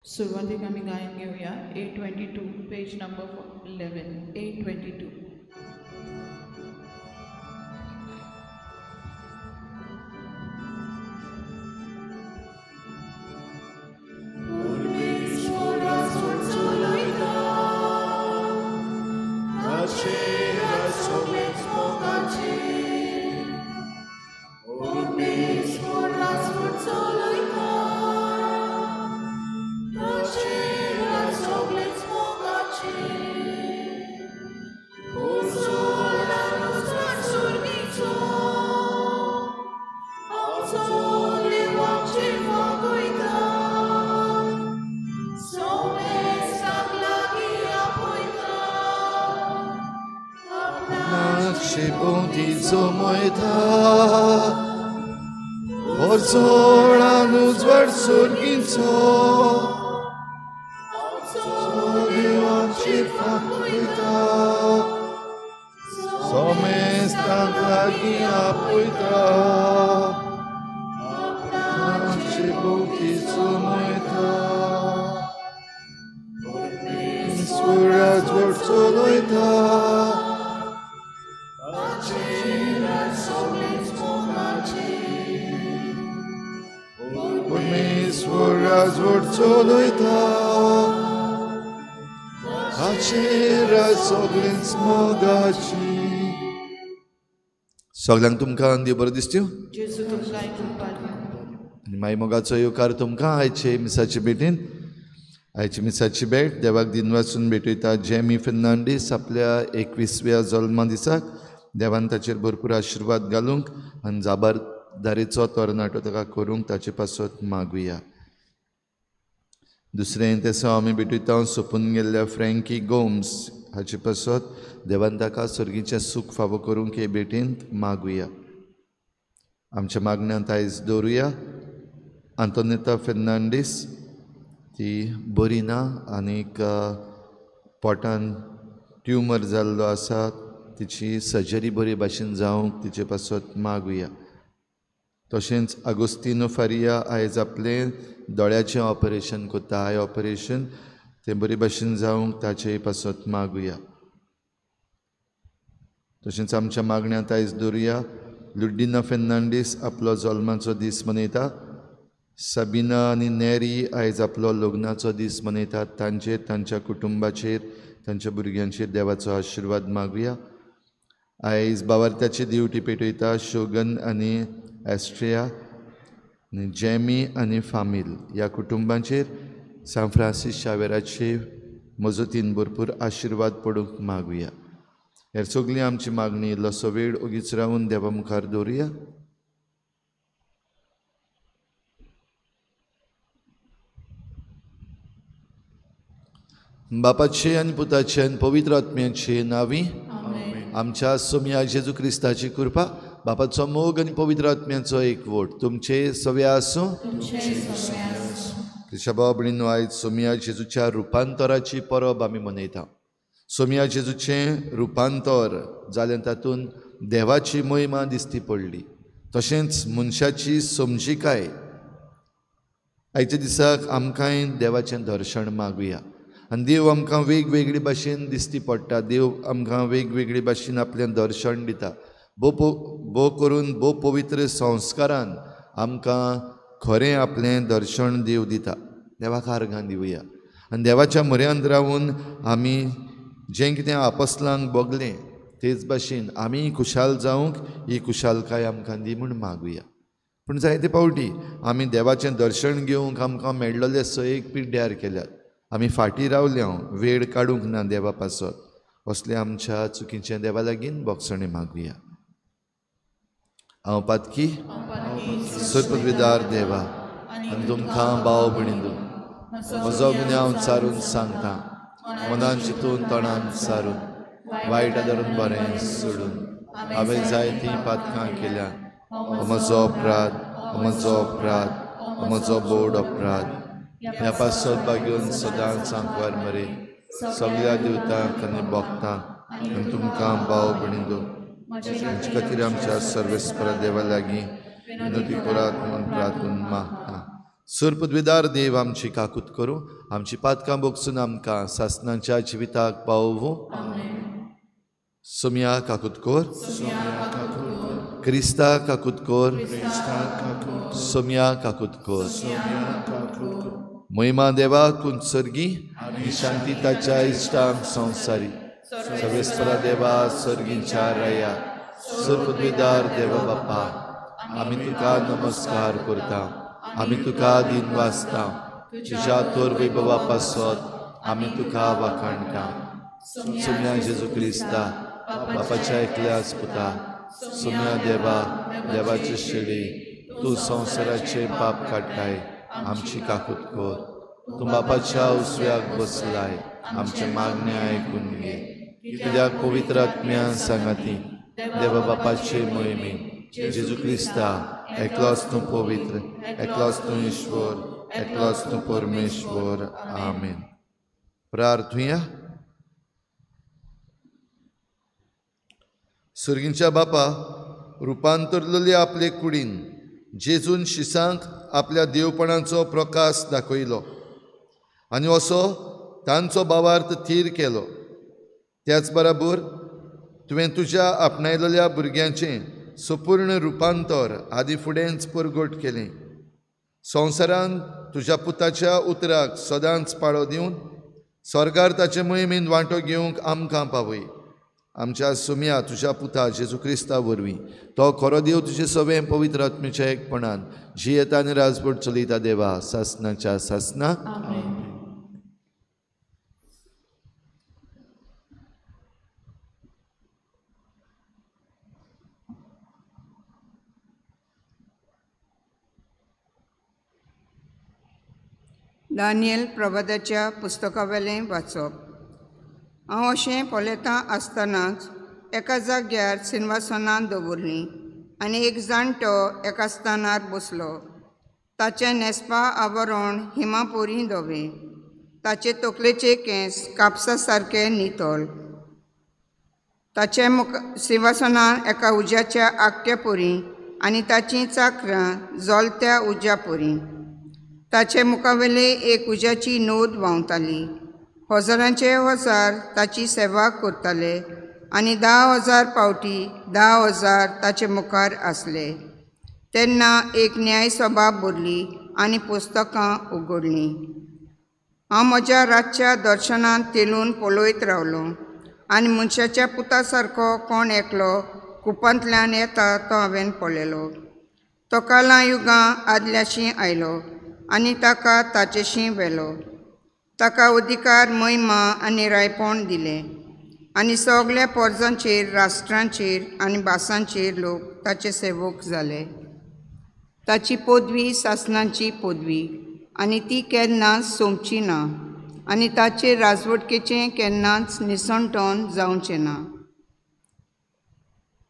सुरवातीक आमी गायन घेवया 822 पेज नंबर 11 822. सगळ्यांक तुमकां देव बरो दिसत्यो आनी माई मोगाचो येवकार तुमकां आयचे मिसाचे भेटीन. आयचे मिसाची भेट देवाक दिन वाचून भेटयता जेमी फेर्नांडीस आपल्या 21व्या जल्मा दिसाक. देवान ताचेर भरपूर आशिर्वाद घालूंक आनी जाबारदारीचो तरणाटो ताका करूंक ताचे पासत मागुया. दुसरें तेसा आमी भेटयता सोंपून गेल्ल्या फ्रँकी गोम्स हाचे पासत देवान ताका सर्गीचें सूख फावो करूंक हे भेटींत मागुया. आमच्या मागण्यांत आयज दवरुया आंतोनेता फेर्नांडीस, ती बरी ना आनीक पोटान ट्युमर जाल्लो आसा, तिची सर्जरी बरे भाशेन जावंक तिचे पासत मागुया. तशेंच आगोस्तिनो फारिया आयज आपलें दोळ्याचें ऑपरेशन करता, I operation, तें बरे भाशेन जावंक ताचे पासत मागुया. तशेंच आमच्या मागण्यांत आयज दवरुया लुड्डिना फेर्नांडीस आपलो जल्माचो दीस मनयता. साबिना आनी नेरी आयज आपलो लग्नाचो दीस मनयतात. तांचेर, तांच्या कुटुंबाचेर, तांच्या भुरग्यांचेर देवाचो आशिर्वाद मागुया. आयज बावार्थ्याची दिवटी पेटयता शोगन आनी एस्ट्रिया आनी जेमी आनी फामील ह्या कुटुंबांचेर सांत फ्रांसीस शावेराचे मजतीन भरपूर आशिर्वाद पडूंक मागुया. हेर सगळी आमची मागणी इल्लोसो वेळ ओगीच रावन देवा मुखार दवरुया. बापाचे आनी पुताचे आनी पवित्र आत्म्याचे नांवी आमच्या सोमया जेजू क्रिस्ताची कृपा, बापाचो मोग आनी पवित्र आत्म्याचो एकवट तुमचे सगळे आसूं. क्रिस्ता भाव भयणींनो, आयज सोमया जेजूच्या रुपांतराची परब आमी मनयता. सोमया जेजूचें रुपांतर जालें, तातूंत देवाची महिमा दिसती पडली, तशेंच मनशाची समजिकाय. आयच्या दिसाक आमकांय देवाचें दर्शन मागुया आनी देव आमकां वेगवेगळी भाशेन दिसती पडटा. देव आमकां वेगवेगळी भाशेन आपलें दर्शन दिता. भोव करून भोव पवित्र संस्कारान आमकां खरें आपलें दर्शन देव दिता. देवाक आर्गां दिवया आनी देवाच्या म्हऱ्यांत रावन आमी जें कितें आपसलांक भोगलें तेच भाशेन आमी खुशाल जावंक ही खुशालकाय आमकां दी म्हूण मागुया. पूण जायते फावटी आमी देवाचें दर्शन घेवंक आमकां मेळ्ळोले सयेक पिड्ड्यार केल्यात. आमी फाटीं रावल्या, वेळ काडूंक ना देवा पासत. असले आमच्या चुकीचें देवा लागीं बोगसणें मागुया. हांव पातकी सर्पविदार देवा आनी तुमकां भाव भयणींनो म्हजो गुन्यांव सारून सांगता, मनान चिंतून तोंडान सारून वायट धरून बरें सोडून हांवें जायतीं पातकां केल्यात. म्हजो अपराध, म्हजो अपराध, म्हजो बोड अपराध. ह्या पासत बागेवन सदांच आंकवार मरे सगळ्या देवतांक आनी भक्तांक आनी तुमकां भाव भयणींनो तुमचे खातीर आमच्या सर्वेस्परा देवा लागीं विनोदी करात म्हूण प्रार्थून मागता. सुरपदवेदार देव आमची काकूत करूं, आमची पातकां बोगसून आमकां सासणाच्या जिविताक पावोवूं. सोम्या काकूत कोर, क्रिस्ता काकूत कोर, सोम्या काकूत कोर. महिमा देवा कुंत सर्गी आनी शांती ताच्या इश्टांक संवसारी. सर्वेस्परा देवा सर्गींच्या राया, सुरपदवेदार देवा बाप्पा, आमी तुका नमस्कार करता, आमी तुका दिन वाचता. तुज्या तोर वैभवा पासत आमी तुका वाखाणटा. सोम्या जेजू क्रिस्ता बापाच्या एकल्याच पुता, सोम्या देवा देवाचे शेळी, तूं संवसाराचे पाप काडटाय, आमची काकूत कर. तूं बापाच्या उसव्याक बसलाय, आमचे मागणे आयकून घे. कित्याक पवित्र आत्म्या सांगाती देवा बापाचे मोहिमेन जेजू क्रिस्ता एकलोच तूं पवित्र, एकलोच तूं ईश्वर, एकलोच तूं परमेश्वर. आमेन. प्रार्थुया. सर्गींच्या बापा, रुपांतरलेले आपले कुडीन जेजून शिसांक आपल्या देवपणाचो प्रकाश दाखयलो आनी असो तांचो भावार्थ थीर केलो. त्याच बराबर तुवें तुज्या आपणायलेल्या भुरग्यांचें संपूर्ण रुपांतर आदी फुडेंच परगट केलें. संवसारान तुज्या पुताच्या उतराक सदांच पाळो दिवन स्वर्गार ताचे मोहिमेन वांटो घेवंक आमकां पावय. आमच्या सुम्या तुज्या पुता जेजू क्रिस्ता वरवीं, तो खरो देव तुजे सवें पवित्र आत्म्याच्या एकपणान जियेता आनी राजवट चलयता देवा सासनाच्या सासना. दानियल प्रवादाच्या पुस्तकावेलें वाचप. हांव अशें पळयता आसतनाच एका जाग्यार सिंहासनां दवरलीं आनी एक जाणटो एका स्थानार बसलो. ताचें न्हेसपा आवरण हिमापोरी धवें, ताचे तकलेचे केंस कापसा सारके नितळ. ताचे मुख सिंहासनान एका उज्याच्या आगट्या पोरी आनी ताचीं चाकरां जलत्या उज्या पोरी. ताचे मुखावेले एक उज्याची नोद व्हांवताली. हजारांचे हजार ताची सेवा करताले आनी 10,000 पावटी 10,000 ताचे मुखार आसले. तेन्ना एक न्यायसभा भरली आनी पुस्तकां उगडलीं. हांव म्हज्या रातच्या दर्शनांत तेलून पळयत रावलो आनी मनशाच्या पुता सारको कोण एकलो कुपांतल्यान येता तो हांवें पळयलो. तो कालां युगां आदल्याशी आयलो आनी ताका ताचेशी व्हेलो. ताका अधिकार, महिमा आनी रायपण दिलें आनी सगल्या पोरजांचेर, राष्ट्रांचेर आनी भासांचेर लोक ताचे सेवक जाले. ताची पदवी सासनाची पदवी आनी ती केन्नाच सोंपची ना आनी ताचे राजवटकेचें केन्नाच निसणटण जावचें ना.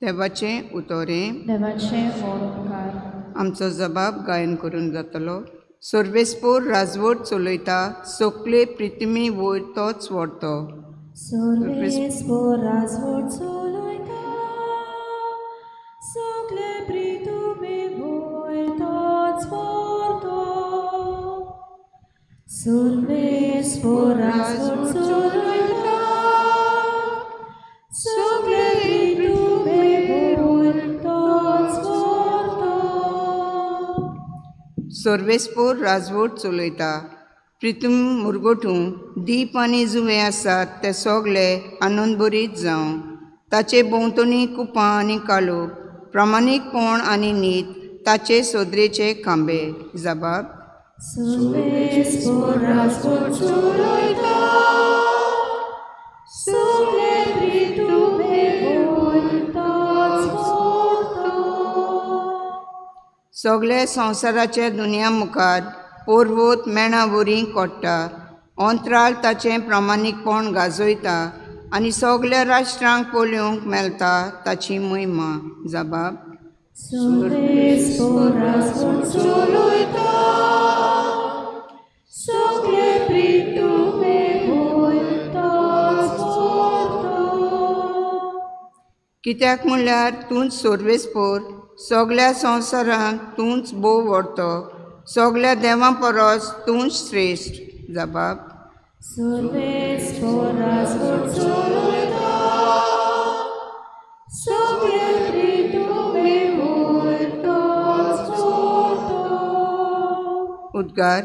देवाचें उतोरें. देवाचें उपकार. आमचो जबाब गायन करून जातलो. सर्वेस्पोर राजवट चलयता, सगळे पृथ्वी वयर तोच व्हरतो. सर्वेस्पोर राजवट चलयता, सगळे पृथ्वी वयर तोच व्हरतो. सर्वेस्पोर राजवट चलयता, सगळे पृथ्वी वयर तोच व्हरतो. सर्वेस्पोर राजवट चलयता, प्रितूम मुरगोटूं दीप आनी जुवें आसात ते सगळे आनंदभरीत जावं. ताचे भोंवतणी कुपां आनी काळोख, प्रामाणीकपण आनी नीत ताचे सोदरेचे खांबे. जबाब. सर्वेस्पोर राजवट चलयता, सगळे पृथ्वी वयर तोच व्हरतो. सगळे संवसाराचे दुनिया मुखार पर्वत मेणा वरी कोट्टा, अंतराळ ताचें प्रामाणीकपण गाजयता आनी सगल्या राष्ट्रांक पळोवंक मेळटा ताची महिमा. जबाब. सर्वेस्पोर राजवट चलयता, सगळे पृथ्वी वयर तोच व्हरतो. कित्याक म्हणल्यार तूंच सर्वेस्पोर, सगल्या संवसारांत तूंच भोव व्हरतो. सगल्या देवां परस तूं श्रेश्ठ. जबाब. उद्गार.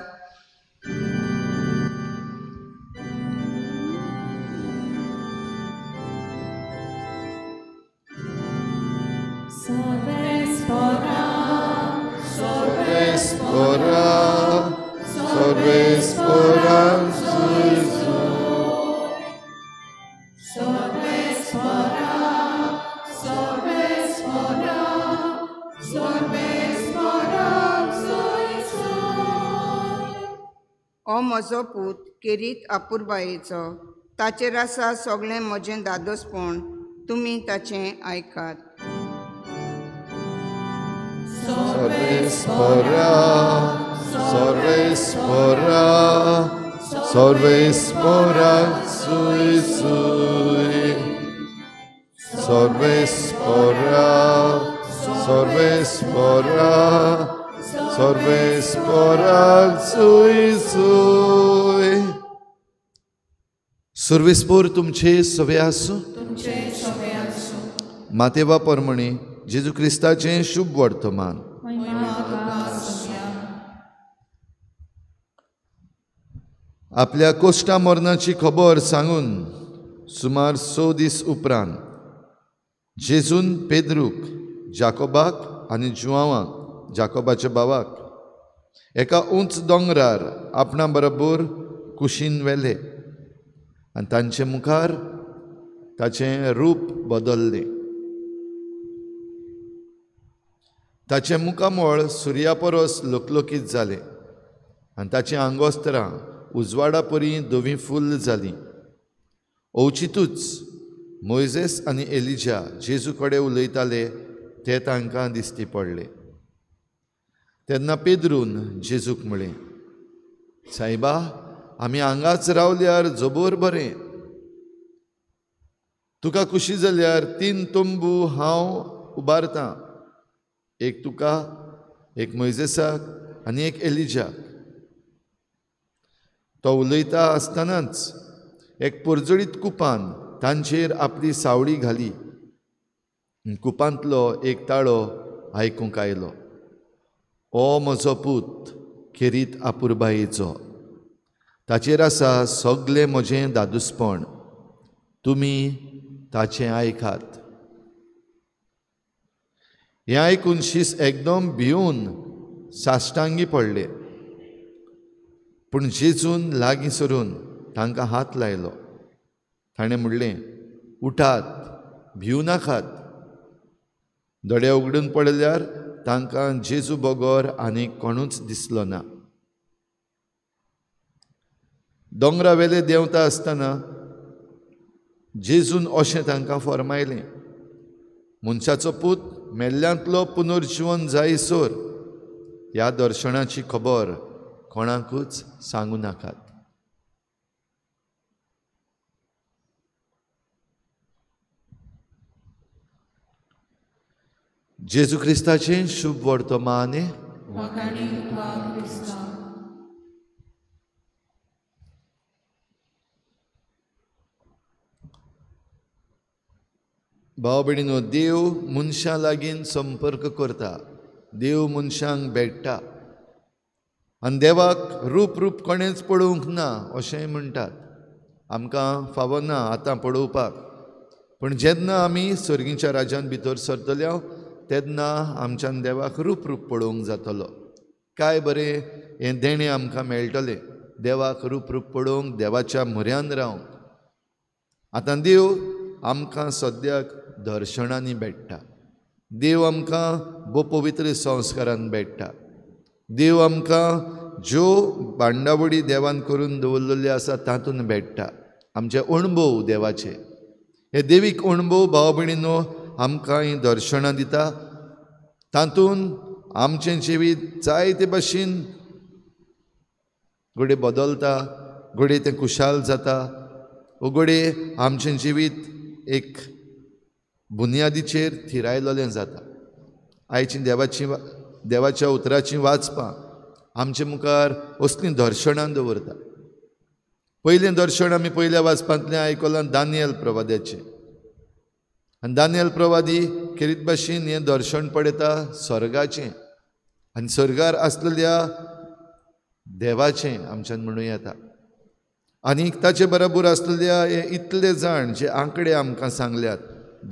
ओ म्हजो पूत केरीत अपुरबायेचो, ताचेर आसा सगळें म्हजें दादोसपण, तुमी ताचें आयकात. सर्वेस्पोर तुमचे सवे आसूं. मातेवा परमणी जेजू क्रिस्ताचें शुभ वर्तमान. आपल्या कोश्टा मरणाची खबर सांगून सुमार 6 दीस उपरांत जेजून पेद्रूक, जाकोबाक आनी जुआंवाक, जाकोबाच्या भावाक, एका उंच दोंगरार आपणा बरोबर कुशीन व्हेले आनी तांचे मुखार ताचें रूप बदल्लें. ताचें मुखामळ सुर्या परस लकलकीत जालें आनी ताचीं आंगोस्त्रां उजवाडा परी धवीं फुल्ल जालीं. अवचितूच मोयजेस आनी एलिजा जेजू कडेन उलयताले ते तांकां दिश्टी पडले. तेन्ना पेद्रून जेजूक म्हळें, सायबा, आमी हांगाच रावल्यार जबर बरें. तुका खुशी जाल्यार 3 तंबू हांव उबारतां, एक तुका, एक मोयजेसाक आनी एक एलिजाक. तो उलयता आसतनाच एक परजळीत कुपान तांचेर आपली सावळी घाली. कुपांतलो एक ताळो आयकूंक आयलो, ओ म्हजो पूत खेरीत अपुरबायेचो, ताचेर आसा सगलें म्हजें दादूसपण, तुमी ताचें आयकात. हें आयकून शीस एकदम भिवन साश्टांगी पडले. पूण जेजून लागीं सरून तांकां हात लायलो. ताणें म्हणलें, उठात, भिवू नाकात. दोळे उगडून पळयल्यार तांकां जेजू बगर आनी कोणूच दिसलो ना. दोंगरा वेले देंवता आसतना जेजून अशें तांकां फर्मायलें, मनशाचो पूत मेल्ल्यांतलो पुनर्जिवन जायसर ह्या दर्शनाची खबर कोणाकूच सांगू नाकात. जेजू क्रिस्ताचें शुभ वर्तमान. भाव भयणीनो, देव मनशां लागीं संपर्क करता, देव मनशांक भेट्टा आनी देवाक रूप रूप कोणेंच पळोवंक ना अशेंय म्हणटात. आमकां फावना आतां पळोवपाक, पूण जेन्ना आमी सर्गीच्या राज्यान भितर सरतले तेन्ना आमच्यान देवाक रूप रूप पळोवंक जातलो. काय बरें हें देणें आमकां मेळटलें, देवाक रूप रूप पळोवंक, देवाच्या म्हऱ्यान रावंक. आतां देव आमकां सद्याक दर्शनांनी भेट्टा, देव आमकां भोव पवित्र संस्कारान भेट्टा, देव आमकां ज्यो बांडावळी देवान करून दवरलेल्यो आसा तातूंत भेट्टा. आमचे अणभव देवाचे, हे देवीक अणभव भाव भयणीनो आमकां हीं दर्शनां दिता. तातूंत आमचें जिवीत जायते भशेन घडये बदलता, घडये तें खुशाल जाता, घडये आमचें जिवीत एक बुन्यादीचेर थिरायलेलें जाता. आयची देवाच्या उतराची वाचपां आमचे मुखार असलीं दर्शनां दवरता. पयलें दर्शन आमी पयल्या वाचपांतलें आयकलां दानियल प्रवाद्याचें. आनी दानियल प्रवादी खेरीत भाशेन हें दर्शन पळयता स्वर्गाचें आनी स्वर्गार आसलेल्या देवाचें आमच्यान म्हणूं येता. आनी ताचे बरोबर आसलेल्या हे इतले जाण जे आंकडे आमकां सांगल्यात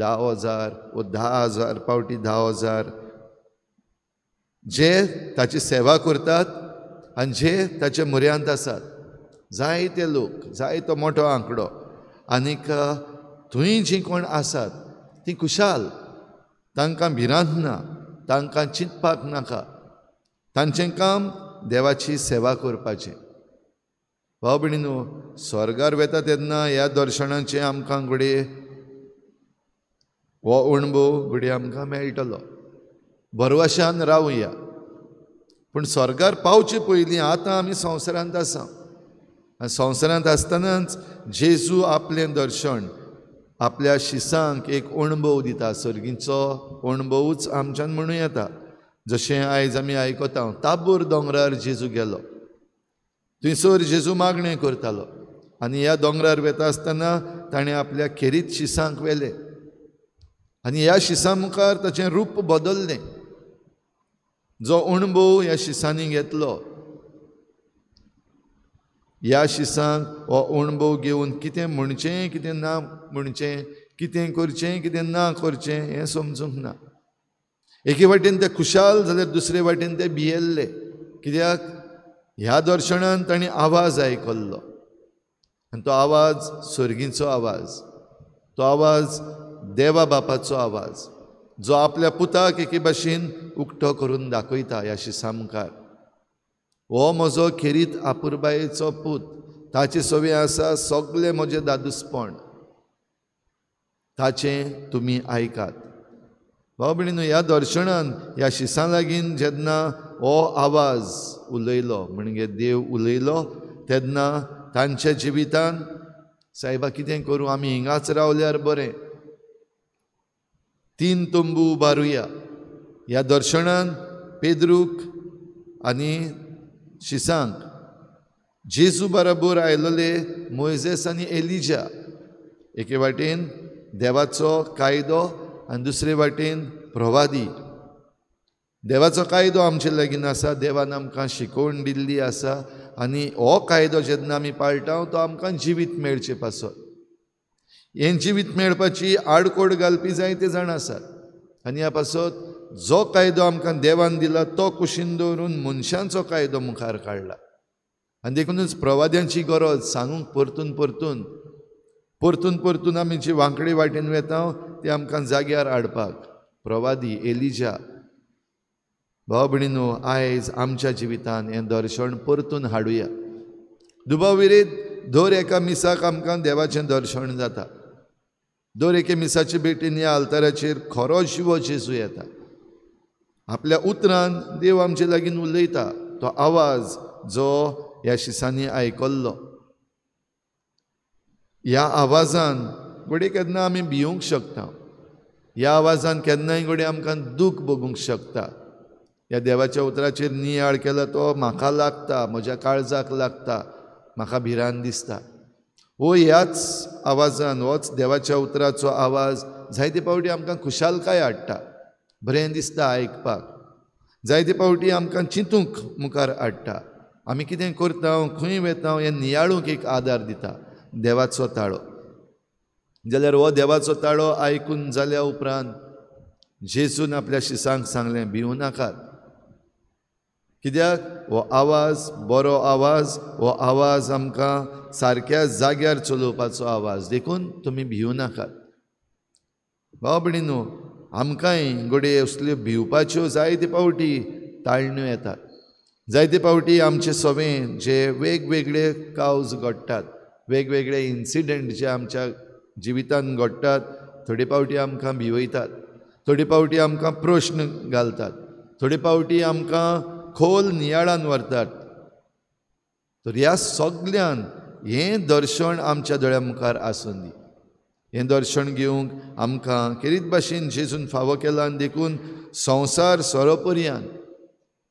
10,000 वो 10,000 पावटी 10,000 जे ताची सेवा करतात आनी जे ताचे म्हऱ्यांत आसात, जायते लोक, जायतो मोठो आंकडो. आनीक थंय जीं कोण आसात तीं खुशाल, तांकां भिरांत ना, तांकां चिंतपाक नाका, तांचें काम देवाची सेवा करपाचें. भाव भयणीनो, स्वर्गार वेता तेन्ना ह्या दर्शनाचें आमकां घडये हो अणभव घडये आमकां मेळटलो. भरवशान रावया. पूण स्वर्गार पावचे पयलीं आतां आमी संवसारांत आसा आनी संवसारांत आसतनाच जेजू आपलें दर्शन आपल्या शिसांक एक अणभव दिता. सर्गीचो अणभवूच आमच्यान म्हणूं येता. जशें आयज आमी आयकता ताबोर दोंगरार जेजू गेलो, थंयसर जेजू मागणें करतालो आनी ह्या दोंगरार वेता आसतना ताणें आपल्या खेरीत शिसांक व्हेले आनी ह्या शिसां मुखार ताचें रूप बदल्लें. जो अणभव ह्या शिसांनी घेतलो, ह्या शिसांक हो अणभव घेवन कितें म्हणचें कितें ना म्हणचें, कितें करचें कितें ना करचें हें समजूंक ना. एके वाटेन ते खुशाल जाल्यार दुसरे वाटेन ते भियेल्ले. कित्याक ह्या दर्शनान तांणी आवाज आयकल्लो आनी तो आवाज सर्गीचो आवाज, तो आवाज देवा बापाचो आवाज जो आपल्या पुताक एके भाशेन उक्तो करून दाखयता ह्या शिसां मुखार. हो म्हजो खेरीत आपुरबायेचो पूत, ताचे सवें आसा सगलें म्हजें दादूसपण, ताचें तुमी आयकात. भाव भयणीनो, ह्या दर्शनान ह्या शिसां लागीं जेन्ना हो आवाज उलयलो म्हणजे देव उलयलो तेन्ना तांच्या जिवितान सायबा कितें करूं, आमी हिंगाच रावल्यार बरें, 3 तंबू उबारुया. ह्या दर्शनान पेद्रूक आनी शिसांक जेजू बरोबर आयलेले मोयजेस आनी एलिजा, एके वाटेन देवाचो कायदो आनी दुसरे वाटेन प्रवादी. देवाचो कायदो आमचे लागीं आसा, देवान आमकां शिकोवण दिल्ली आसा आनी हो कायदो जेन्ना आमी पाळटा तो आमकां जिवीत मेळचे पासत. हें जिवीत मेळपाची आडकोड घालपी जायते जाण आसात आनी ह्या पासत जो कायदो आमकां देवान दिला तो कुशीन दवरून मनशांचो कायदो मुखार काडला. आनी देखूनच प्रवाद्यांची गरज सांगूंक परतून परतून परतून परतून आमी जी वांकडी वाटेन वेता ती आमकां जाग्यार हाडपाक प्रवादी एलिजा. भाव भयणीनो, आयज आमच्या जिवितान हें दर्शन परतून हाडुया. दुबाव विरेत दर एका मिसाक आमकां देवाचें दर्शन जाता. दर एके मिसाचे भेटीन ह्या आल्ताराचेर खरो जिवो जेजू येता. आपल्या उतरान देव आमचे लागीं उलयता. तो आवाज जो ह्या शिसांनी आयकल्लो, ह्या आवाजान घडये केन्ना आमी भिवंक शकता, ह्या आवाजान केन्नाय घडये आमकां दूख भोगूंक शकता. ह्या देवाच्या उतराचेर नियाळ केला तो म्हाका लागता, म्हज्या काळजाक लागता, म्हाका भिरांत दिसता. हो ह्याच आवाजान, होच देवाच्या उतराचो आवाज जायते फावटी आमकां खुशालकाय हाडटा, बरें दिसता आयकपाक. जायते फावटी आमकां चिंतूंक मुखार हाडटा, आमी कितें करता, खंय वेता हें नियाळूंक एक आदार दिता देवाचो ताळो. जाल्यार हो देवाचो ताळो आयकून जाल्या उपरांत जेजून आपल्या शिसांक सांगलें, भिवूं नाकात. कित्याक हो आवाज बरो आवाज, हो आवाज आमकां सारक्या जाग्यार चलोवपाचो आवाज, देखून तुमी भिवूं नाकात. भाव भयणीनो, आमकांय घडये असल्यो भिवपाच्यो जायते फावटी ताळण्यो येतात. जायते फावटी आमचे सवें जे वेगवेगळे कावज घडटात, वेगवेगळे इन्सिडंट जे आमच्या जिवितांत घडटात, थोडे फावटी आमकां भिवयतात, थोडे फावटी आमकां प्रश्न घालतात, थोडे फावटी आमकां खोल नियाळान व्हरतात. तर ह्या सगल्यान हें दर्शन आमच्या दोळ्या मुखार आसूं दी. हें दर्शन घेवंक आमकां खेरीत भाशेन जेजून फावो केला आनी देखून संवसार सोरोपर्यान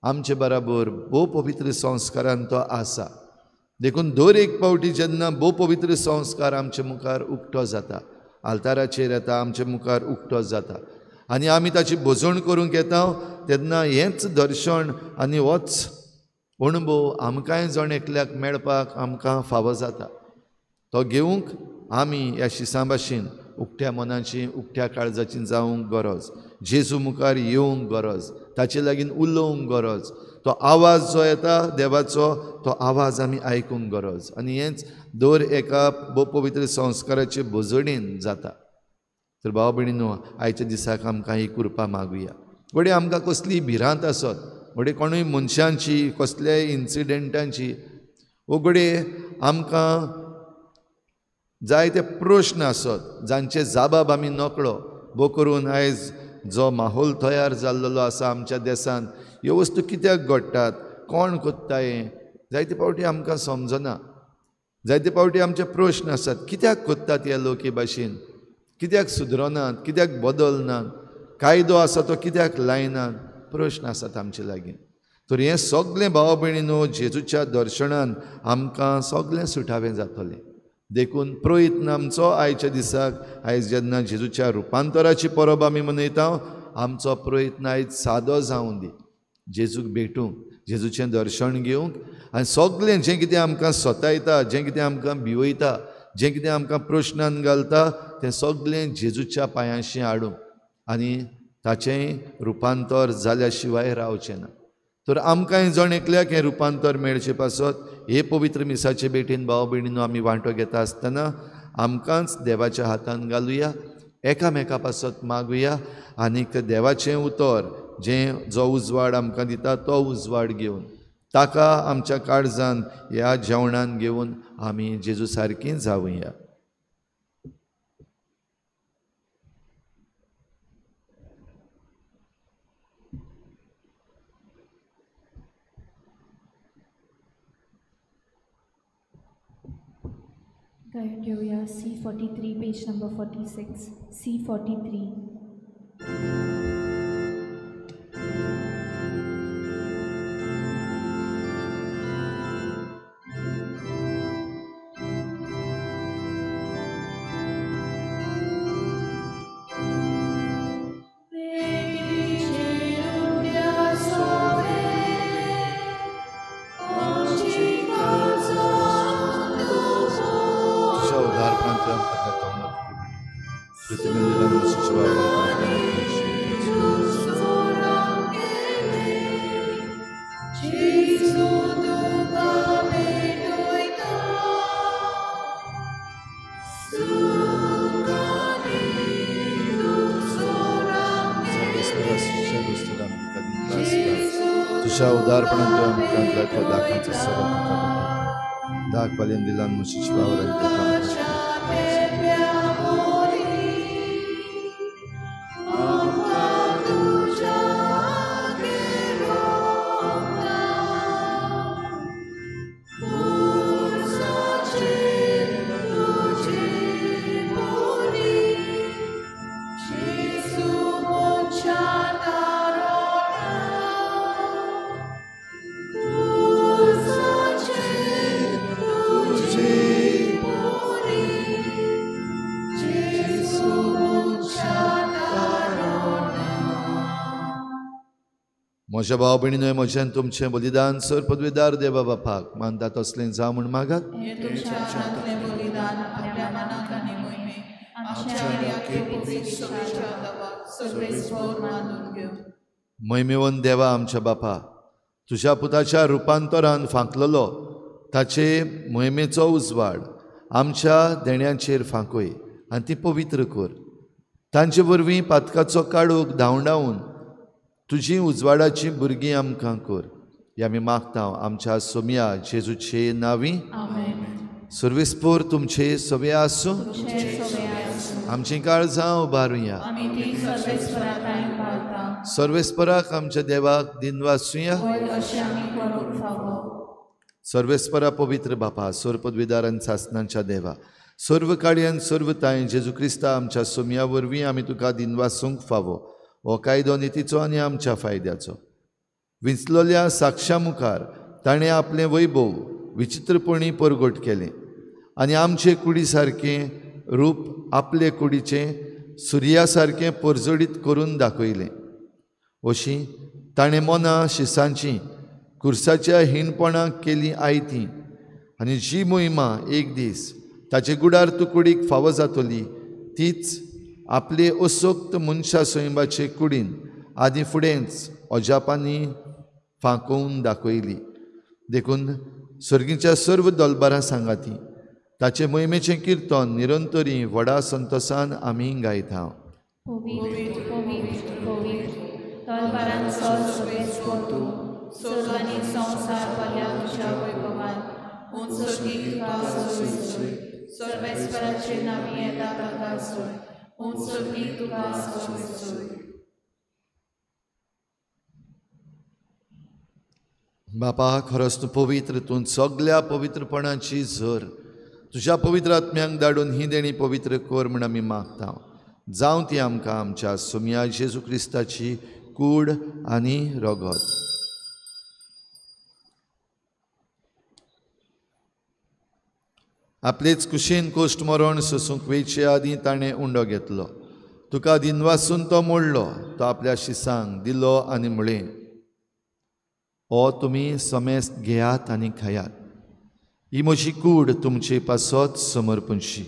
आमचे बराबर भोव पवित्र संस्कारान तो आसा. देखून दर एक पावटी जेन्ना भोव पवित्र संस्कार आमचे मुखार उक्तो जाता, आल्ताराचेर येता, आमचे मुखार उक्तो जाता आनी आमी ताची भोजण करूंक येता तेन्ना हेंच दर्शन आनी होच अणभव आमकांय जण एकल्याक मेळपाक आमकां फावो जाता. तो घेवंक आमी ह्या शिसां भाशेन उक्त्या मनाची उक्त्या काळजाची जावंक गरज, जेजू मुखार येवंक गरज, ताचे लागीं उलोवंक गरज. तो आवाज जो येता देवाचो तो आवाज आमी आयकूंक गरज आनी हेंच दर एका भोव पवित्र संस्काराचे भोजणेन जाता. तर भाव भयणीनो, आयच्या दिसाक आमकां ही कृपा मागुया. घडये आमकां कसली भिरांत आसत, घडये कोणूय मनशांची कसल्याय इन्सिडंटांची, वो घडये आमकां जायते प्रश्न आसत जांचे जाबाब आमी नकळो. भोव करून आयज जो माहोल तयार जाल्लो आसा आमच्या देशांत, ह्यो वस्तू कित्याक घडटात, कोण कोत्ता हें जायते फावटी आमकां समजना. जायते फावटी आमचे प्रश्न आसात, कित्याक कोत्तात हे लोक हे भाशेन, कित्याक सुदरनात, कित्याक बदलनात, कायदो आसा तो कित्याक लायनात, प्रश्न आसात आमचे लागीं. तर हें सगळें भाव भयणीनो जेजूच्या दर्शनान आमकां सगळें सुटावें जातलें. देखून प्रयत्न आमचो आयच्या दिसाक, आयज जेन्ना जेजूच्या रुपांतराची परब आमी मनयता, आमचो प्रयत्न आयज सादो जावं दी, जेजूक भेटूंक, जेजूचें दर्शन घेवंक आनी सगळें जें कितें आमकां सतायता, जें कितें आमकां भिवयता, जें कितें आमकां प्रश्नान घालता तें सगळें जेजूच्या पांयांशी हाडूंक आनी ताचें रुपांतर जाल्या शिवाय रावचें ना. तर आमकांय जण एकल्याक हें रुपांतर मेळचें पासत हे पवित्र मिसाचे भेटीन भाव भयणीनो आमी वांटो घेता आसतना आमकांच देवाच्या हातान घालुया, एकामेका पासत मागुया आनीक देवाचें उतर जें जो उजवाड आमकां दिता तो उजवाड घेवन ताका आमच्या काळजान ह्या जेवणान घेवन आमी जेजू सारकीं जावया. गायन घेऊया C43 page number 46 C43. तुझ्या उदारपणान तुवें आमकां दाखो दाखांचो सबक दाख बालयन दिलान मुशीची वावरान म्हज्या भाव भयणीनो, म्हज्यान तुमचें बलिदान सर पदवीदार देवा बापाक मानता तसलें जावं म्हूण मागात. महिमेवन देवा आमच्या बापा, तुज्या पुताच्या रुपांतरान फांकलेलो ताचे मोहिमेचो उजवाड आमच्या देण्यांचेर फांकय आनी ती पवित्र कर. तांचे वरवीं पातकाचो काडूक धांवडावन तुजी उजवाडाची भुरगीं आमकां कर. हे आमी मागता आमच्या सोम्या जेजूचे नांवी. सर्वेस्पोर तुमचे सवे आसूं. आमचीं काळजां उबारुया. सर्वेस्पराक आमच्या देवाक दिनवासुया. सर्वेस्परा पवित्र बापा, सर्व पदवीदार आनी सासनांच्या देवा, सर्व काळयान सर्व तांय जेजू क्रिस्ता आमच्या सोम्या वरवीं आमी तुका दिनवासूंक फावो. हो कायदो नितीचो आनी आमच्या फायद्याचो. विंचलोल्या साक्षा मुखार ताणें आपलें वैभव विचित्रपणी परगट केलें आनी आमचे कुडी सारकें रूप आपले कुडीचें सुर्या सारकें परजळीत करून दाखयलें. अशी ताणें मनां शिसांची कुर्साच्या हीणपणाक केली आयती आनी जी मोहिमा एक दीस ताचे गुडार तुकडीक फावो जातली तीच आपले असोक्त मनशा सैंबाचे कुडीन आदी फुडेंच अजापांनी फांकोवन दाखयली. देखून सर्गीच्या सर्व दलबारां सांगाती ताचे मोहिमेचें किर्तन निरंतरी व्हडा संतोसान आमी गायता. पवित्र पवित्र पवित्र तलवारांचो सगळेच तूं स्वर्ग आनी संवसार भरल्या तुज्या वैभवान. उंच सर्गीक तुका सोय सोय, सर्वेस्पराचे नांवी येता ताका सोय, उंच सर्गीक तुका सोय सोय. बापा, खरोच तूं पवित्र, तूं सगल्या पवित्रपणाची झर. तुज्या पवित्र आत्म्यांक धाडून ही देणी पवित्र कर म्हूण आमी मागता. जावं ती आमकां आमच्या सोमया जेजू क्रिस्ताची कूड आनी रगत. आपलेच कुशीन कोश्ट मरण सोसूंक वेचे आदीं ताणें उंडो घेतलो. तुका दिनवासून तो मोडलो, तो आपल्या शिसांक दिलो आनी म्हळें, ओ तुमी समेस्त घेयात आनी खायात, ही म्हजी कूड तुमचे पासत समर्पणशी.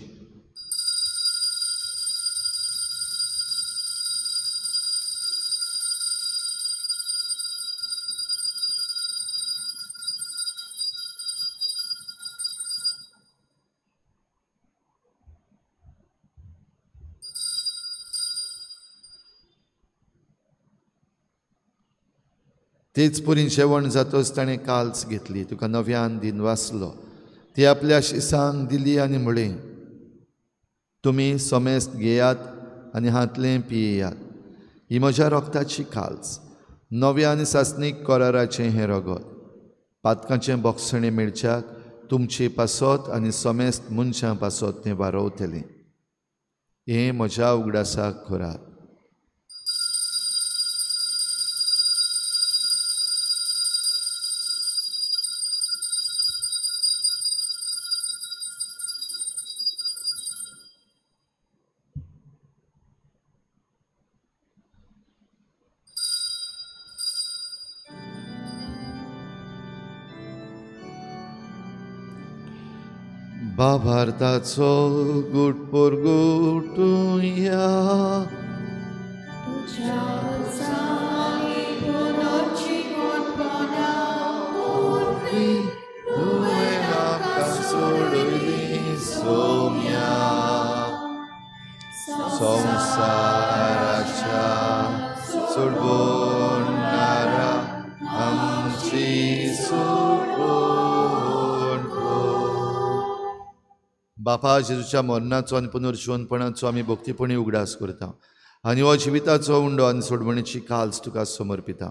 तेच पुरीन जेवण जातच ताणें काल्स घेतली, तुका नव्यान दिनवासलो, ती आपल्या शिसांक दिली आनी म्हळें, तुमी समेस्त घेयात आनी हांतलें पियेयात, ही म्हज्या रोगताची काल्स, नव्या आनी सासणीक कराराचें हें रगत, पातकांचें बोगसणें मेळच्याक तुमचे पासत आनी समेस्त मनशां पासत तें वारोवतलें. हें म्हज्या उगडासाक करात. बाभारताचो गुट पोरगुटुया, तुवें आमकां सोडयली सोम्या, संवसाराच्या सोडवणारा आमची सोडवण. बापा, जेजूच्या मरणाचो आनी पुनर्जिवनपणाचो आमी भक्तीपणी उगडास करता आनी हो जिविताचो उंडो आनी सोडवणीची काल्स तुका समर्पिता.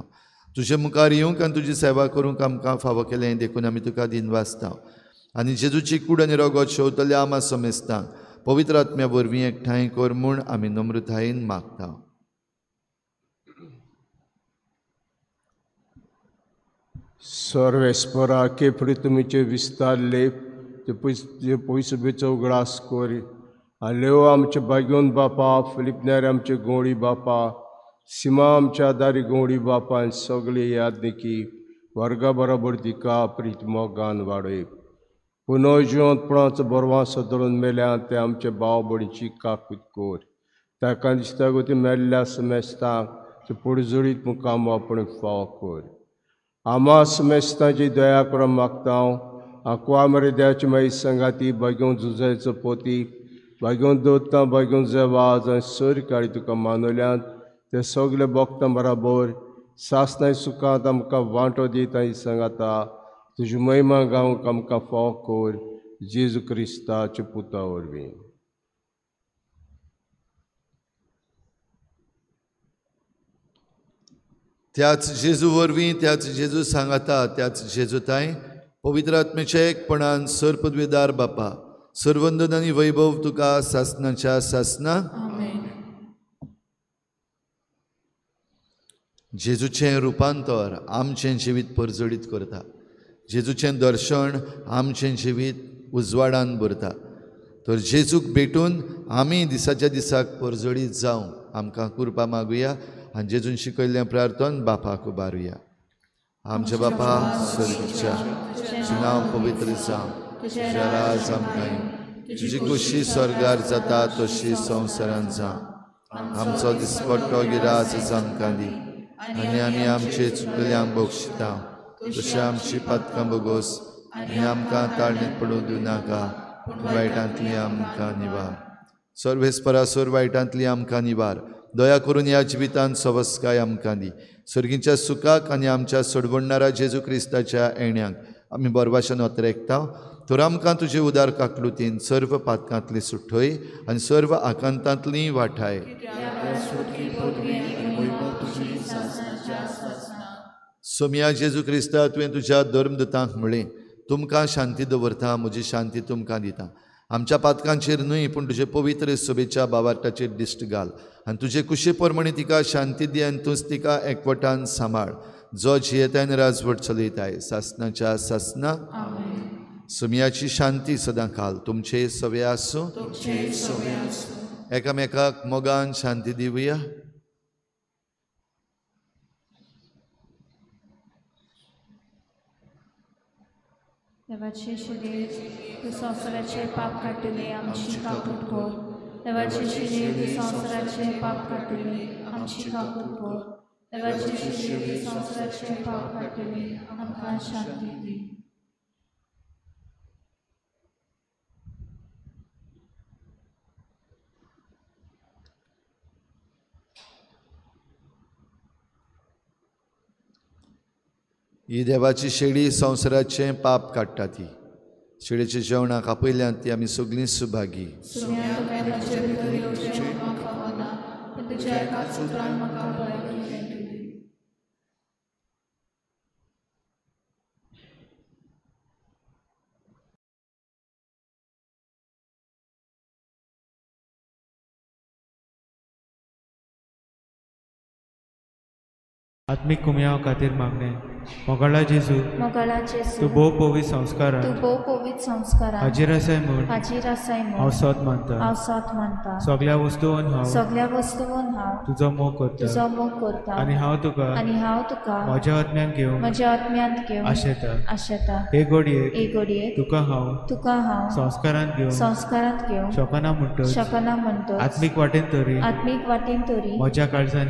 तुजे मुखार येवंक आनी तुजी सेवा करूंक आमकां फावो केलें देखून आमी तुका दिनवासता आनी जेजूची कूड आनी रगत शेवतल्या आमा समेस्तांक पवित्र आत्म्या वरवीं एकठांय कर म्हूण आमी नम्रतायेन मागता. सर्वेस्परा के तुमीचे विस्तारले ते पयसुबेचो उगडास कोरी आनी लेव आमचे भाग्योन बापा, फिलिपनार आमचे गोंडी बापा, सीमा आमच्या दारी गोंडी बापा आनी सगळे यादनिकी वर्गा बरोबर तिका प्रीत मोगान वाडय. पुनर्जिवंतपणाचो बरवां सदरून मेल्या ते आमचे भाव भयणीची काकूत कोर, ताका दिसता गो ती मेल्ल्या समेस्तांक ते पुडजुडीत मुखाम आपण फाव कोर. आमा समेस्तांची दया करून मागता. आंकवा मरे देवाची माई संगाती भाग्योन झुजायचो पोती, भाग्योन दोत्ता, भाग्योन जेवाज आनी सर काळी तुका मानवल्यात ते सगळे बोगतां बराबर सासनाय सुखांत आमकां वांटो दिता ही सांगाता तुजी महिमा गावंक आमकां फाव कोर, जेजू क्रिस्ताच्या पुता वरवीं. त्याच जेजू वरवीं, त्याच जेजू सांगाता, त्याच जेजू ताय पवित्र आत्म्याच्या एकपणान सर पदवीदार बापा, सर्वंदन आनी वैभव तुका सासनाच्या सासना. जेजूचें रुपांतर आमचें जिवीत परजळीत करता. जेजूचें दर्शन आमचें जिवीत उजवाडान भरता. तर जेजूक भेटून आमी दिसाच्या दिसाक परजळीत जावंक आमकां कृपा मागुया आनी जेजून शिकयल्लें प्रार्थन बापाक उबारुया. आमच्या बापा स्वर्गीच्या, तुजें नांव पवित्र जावं, तुजें राज आमकां येवं, तुजी खुशी स्वर्गार जाता तशी संवसारांत जावं. आमचो दिसपट्टो गिरास आमकां दी आनी आमी आमचे चुकल्यांक बक्षिता तशें आमची पातकां बोगोस आनी आमकां ताळणीत पडूं दिवं नाका, पूण वायटांतली आमकां निवार. सर्वेस्परासोर वायटांतली आमकां निवार. दया करून ह्या जिवितांत सवस्काय आमकां दी. सर्गीच्या सुखाक आनी आमच्या सोडवणणारा जेजू क्रिस्ताच्या येण्याक आमी बरवाशन अत्रेकता. तर आमकां तुजे उदार काकलुतीन सर्व पातकांतली सुठय आनी सर्व आकांतांतली वाठाय. सोमया जेजू क्रिस्ता, तुवें तुज्या धर्मदूतांक म्हळें, तुमकां शांती दवरता, म्हजी शांती तुमकां दिता. आमच्या पातकांचेर न्हय पूण तुजे पवित्र सभेच्या बावार्टाचेर दिश्ट घाल आनी तुजे कुशे प्रमाणे तिका शांती दी आनी तूंच तिका एकवटान सांबाळ, जो जियेताय आनी राजवट चलयताय सासनाच्या सासना. सोमयाची शांती सदां काल तुमचे सवे आसूं. एकामेकाक मोगान शांती दिवया. देवाचे शरीर तूं संवसाराचे पाप काडटले आमची काकूट कर. देवाचे शरीर तूं संवसाराचे पाप काडटले आमची काकूट कर. देवाचे शरीर तूं संवसाराचे पाप काडटले आमकां शांती दी. ही देवाची शेळी संवसाराचें पाप काडटा. ती शेळीच्या जेवणाक आपयल्यान ती आमी सगळीं सुभागी. आत्मीक कुमयाव खातीर मागणें. मोगाळा जेजू, तूं भोव पवित्र संस्कारान हाजीर आसाय म्हूण हांव सत मानता. सगळ्या वस्तून हांव तुजो मोग करता आनी हांव तुका म्हज्या आत्म्यान घेवन आशेता. हे घडयेक तुका हांव संस्कारांत घेवन शकना म्हणटच आत्मीक वाटेन तरी म्हज्या काळजान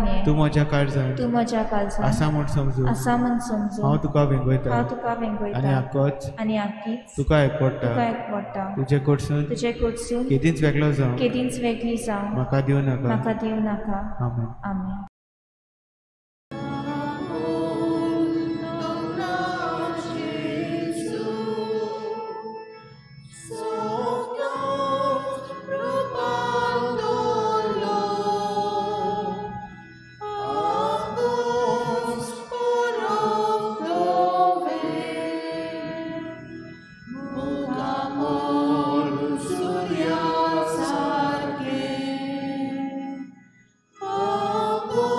ये, तूं म्हज्या काळजान आसा म्हूण समजू हांव तुका वेंगयता आनी आकीच तुका एकवटा. तुजे कडसून केदींच वेगळो जावं म्हाका दिवं नाका. आमेन. आमेन. Oh,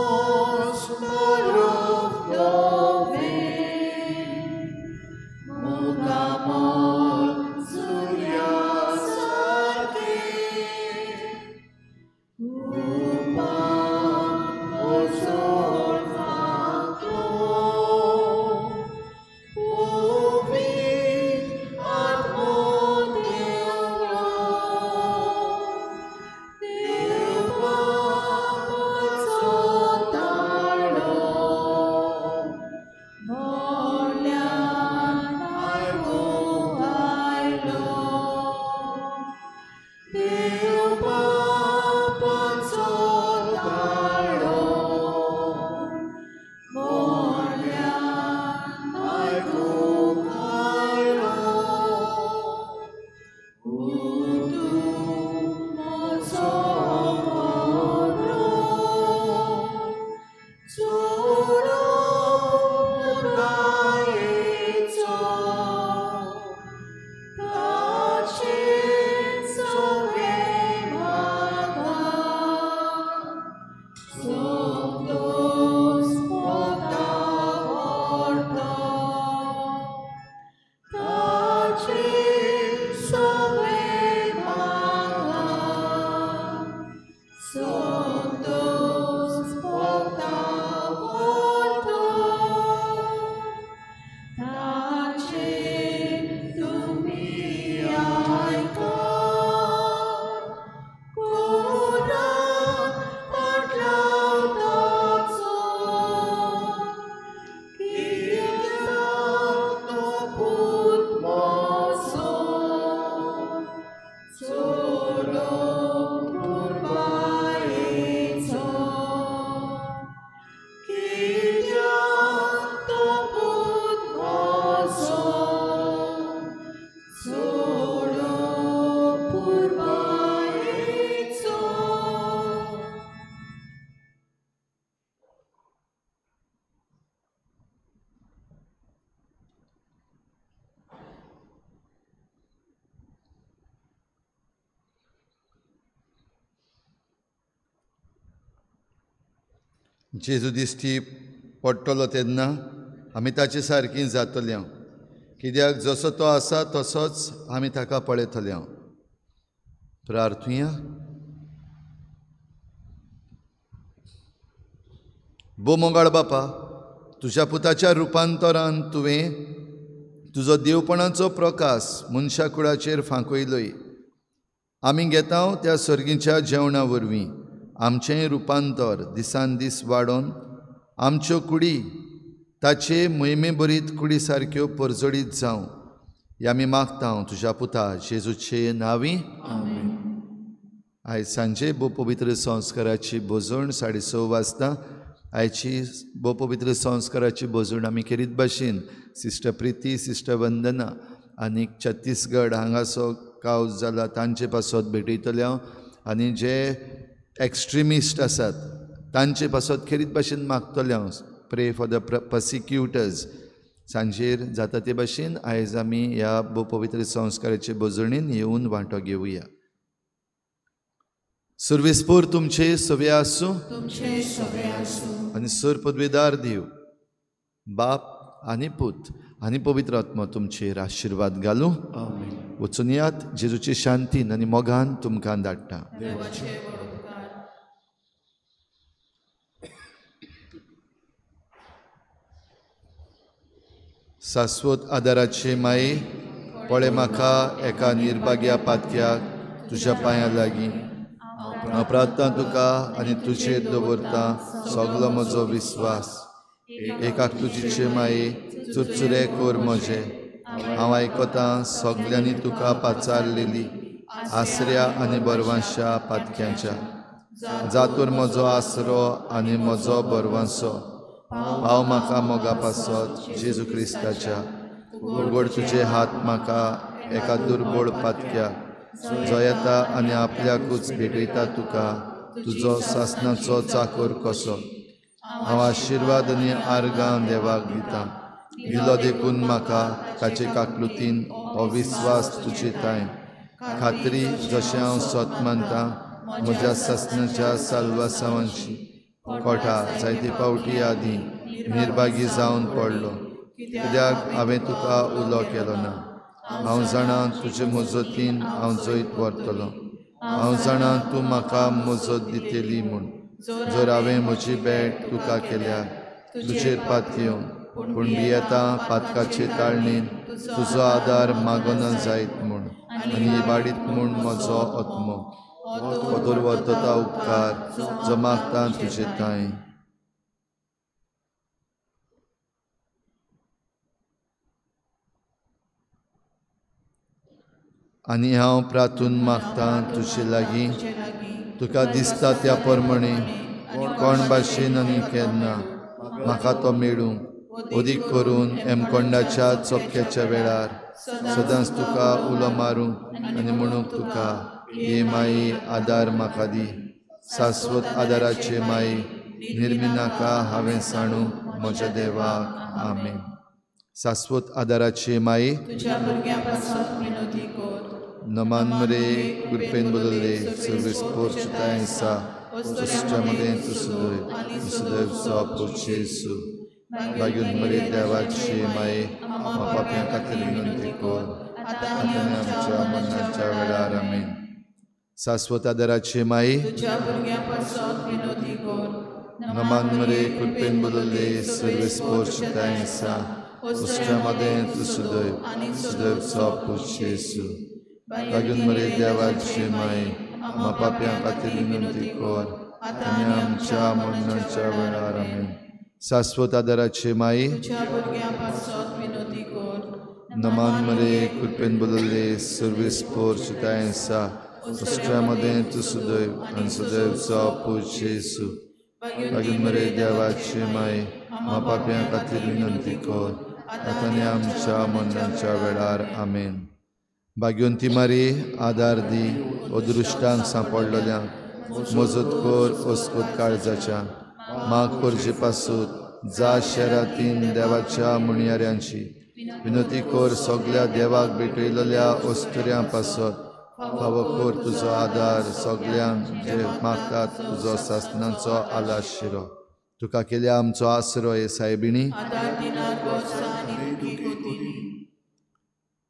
जेजू दिश्टी पडटलो तेन्ना आमी ताचे सारकी जातले, कित्याक जसो तो आसा तसोच आमी ताका पळयतले. प्रार्थुया. भो मोगाळ बापा, तुज्या पुताच्या रुपांतरान तुवें तुजो देवपणाचो प्रकाश मनशा कुळाचेर फांकयलोय. आमी घेता त्या सर्गीच्या जेवणा वरवीं आमचें रुपांतर दिसान दीस वाडोवन आमच्यो कुडी ताचे मोहिमे भरीत कुडी सारक्यो परजळीत जावं हे आमी मागता तुज्या पुता जेजूचे नांवी. आयज सांजे भोव पवित्र संस्काराची भोजण 6:30 वाजता. आयची भोव पवित्र संस्काराची भोजण आमी खेरीत भाशेन सिस्टर प्रिती, सिस्टर वंदना आनी छत्तीसगड हांगासो कावज जाला तांचे पासत भेटयतले हांव, आनी जे एक्स्ट्रिमिस्ट आसात तांचे पासत खेरीत भाशेन मागतले हांव. Pray for the persecutors. सांजेर जाता ते भाशेन आयज आमी ह्या भोव पवित्र संस्काराचे भोजणीन येवन वांटो घेवया. सुर्वेस्पोर तुमचे सवे आसूं आनी सर पदवेदार देव बाप आनी पूत आनी पवित्र आत्मा तुमचेर आशिर्वाद घालूं. वचून यात, जेजूची शांतीन आनी मोगान तुमकां धाडटा. शाश्वत आदाराचे माये, पळय म्हाका एका निर्भाग्या पातक्याक तुज्या पांयां लागीं. हांव प्रार्थना तुका आनी तुजेर दवरता सगलो म्हजो विस्वास. एकाक तुजीचे माये चुरचुरे कोर म्हजे. हांव आयकतां सगल्यांनी तुका पाचारलेली आसऱ्या आनी बरवांशा पातक्यांच्या. जातूर म्हजो आसरो आनी म्हजो बरवांसो पाव म्हाका मोगा पासत जेजू क्रिस्ताच्या. उगड तुजे हात म्हाका एका दुर्बोळ पातक्याक जो येता आनी आपल्याकूच भेटयता तुका तुजो सासनाचो चाकोर कसो. हांव आशिर्वाद आनी आर्गां देवाक दिता. दिलो देखून म्हाका ताचे काकलुतीन हो विस्वास तुजे ताय खात्री जशें हांव सत मानता म्हज्या सासनाच्या साल्वासावांशी. कोठा जायते पावटी आदीं निर्भागी जावन पडलो, कित्याक हांवें तुका उलो केलो ना. हांव जाणा तुजे मजतीन हांव जैत व्हरतलो. हांव जाणा तूं म्हाका मजत दितली म्हूण. जर हांवें म्हजी भेट तुका केल्या तुजेर पातयेवन, पूण भियेता पातकाचे ताळणेन तुजो आदार मागना जायत म्हूण आनी इबाडीत म्हूण म्हजो आत्मो. दोतोर व्हरता उपकार जो मागता तुजे तांय. आनी हांव प्रार्थून मागता तुजे लागीं, तुका दिसता त्या प्रमाणे कोण भाशेन आनी केन्ना म्हाका तो मेळूं, अदीक करून हेमकोंडाच्या चपक्याच्या वेळार सदांच तुका उलो मारूं आनी म्हणूंक तुका, हे माई आदार म्हाका दी. शाश्वत आदाराचे माई निर्मिनाका हांवें सांडू म्हज्या देवाक. आमेन. शाश्वत आदाराचे माई नमान मरे कृपेन बदलले सर्वीस पोर्चुताय आसा तुज्या तूं सदैव सदैव सो बागून मरे देवाचे माये पाप्यां खातीर विनंती कर आतां आमच्या मरणाच्या वेळार. आमेन. शाश्वत आदाराचे माये नमान मरे कृपेन बदलले सर्वीस पोर्चुताय आसा तुज्या तूं सदैव सदैव सो बागून मरे देवाचे माये पाप्यां खातीर विनंती कर आनी आमच्या मरणाच्या वेळार. आमेन. शाश्वत आदाराचे माये नमान मरे कृपेन बदलले सर्वीस पोर्चुताय आसा तुज्या तूं सदैव आनी सदैव सो बागून मरे देवाचे माये पाप्यां खातीर विनंती कर आतां आनी आमच्या मरणाच्या वेळार. आमेन. भाग्यवंती मारी आदार दी अदृश्टांक सांपडलेल्यांक मजत कर अस्कूत काळजाच्या माग करचे पासून जा शहरातीन देवाच्या म्हणयाऱ्यांची विनंती कर सगल्या देवाक भेटयलेल्या अस्तुऱ्यां पासत फावो कर तुजो आदार सगल्यांक जे मागतात तुजो सासनाचो आलाशिरो. तुका केल्या आमचो आसरो हे सायबिणी.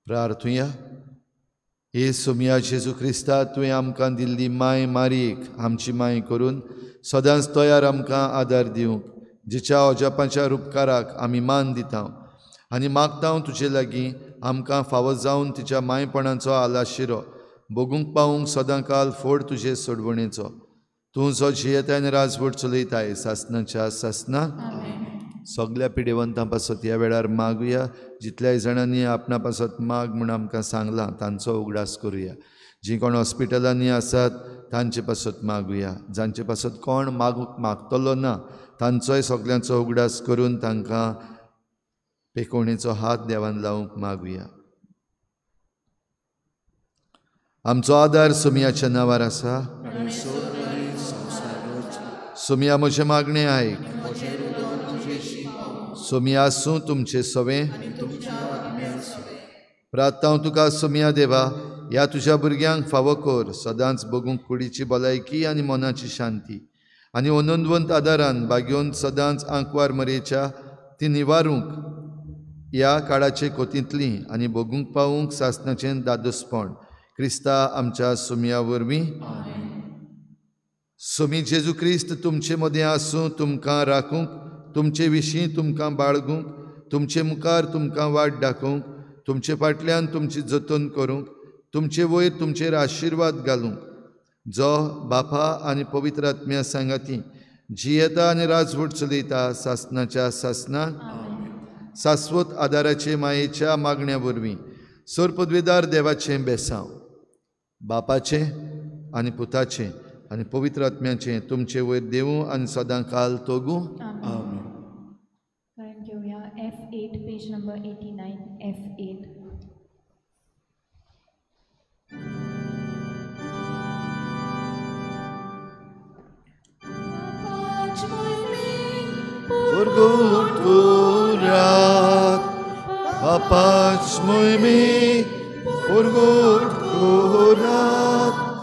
प्रार्थुया. हे सोमया जेजू क्रिस्ता, तुवें आमकां दिल्ली माय मारयेक आमची माय करून सदांच तयार आमकां आदार दिवंक, जिच्या अजापाच्या रुपकाराक आमी मान दिता आनी मागता तुजे लागीं आमकां फावो जावन तिच्या मायपणाचो आलाशिरो भोगूंक पावूंक सदांकाल फोड तुजे सोडवणेचो. तूं जो जियेताय आनी राजवट चलयताय सासनाच्या सासना. सगल्या पिडेवंतां पासत ह्या वेळार मागुया. जितल्याय जाणांनी आपणा पासत माग म्हूण आमकां सांगलां तांचो उगडास करुया. जीं कोण हॉस्पिटलांनी आसात तांचे पासत मागुया. जांचे पासत कोण मागूंक मागतलो ना तांचोय सगल्यांचो उगडास करून तांकां पेकोवणेचो हात देवान लावंक मागुया. आमचो आदार सोमयाच्या नांवार आसा. सोमया म्हजें मागणें आयक. सोमया आसूं तुमचें सवें. प्रार्थना तुका सोमया देवा, ह्या तुज्या भुरग्यांक फावो कर सदांच भोगूंक कुडीची भलायकी आनी मनाची शांती आनी अनंदवंत आदारान बागेवन सदांच आंकवार मरेच्या ती निवारूंक ह्या काळाचे कोतींतली आनी भोगूंक पावूंक सासनाचें दादोसपण क्रिस्ता आमच्या सोमया वरवीं. सोमी जेजू क्रिस्त तुमचे मदें आसूं, तुमकां राखूंक, तुमचे विशीं तुमकां बाळगूंक, तुमचे मुखार तुमकां वाट दाखोवंक, तुमचे फाटल्यान तुमची जतन करूंक, तुमचे वयर तुमचेर आशिर्वाद घालूंक, जो बापा आनी पवित्र आत्म्या सांगाती जियेता आनी राजवट चलयता सासनाच्या सासना. सास्वत आदाराचे मायेच्या मागण्या वरवीं सर पदवेदार देवाचें बेसांव बापाचें आनी पुताचें आनी पवित्र आत्म्याचें तुमचे वयर देवूं आनी सदां काल तोगूं. घेवया F8 page number 89 F8. Papaç muymi, Purgut kurat,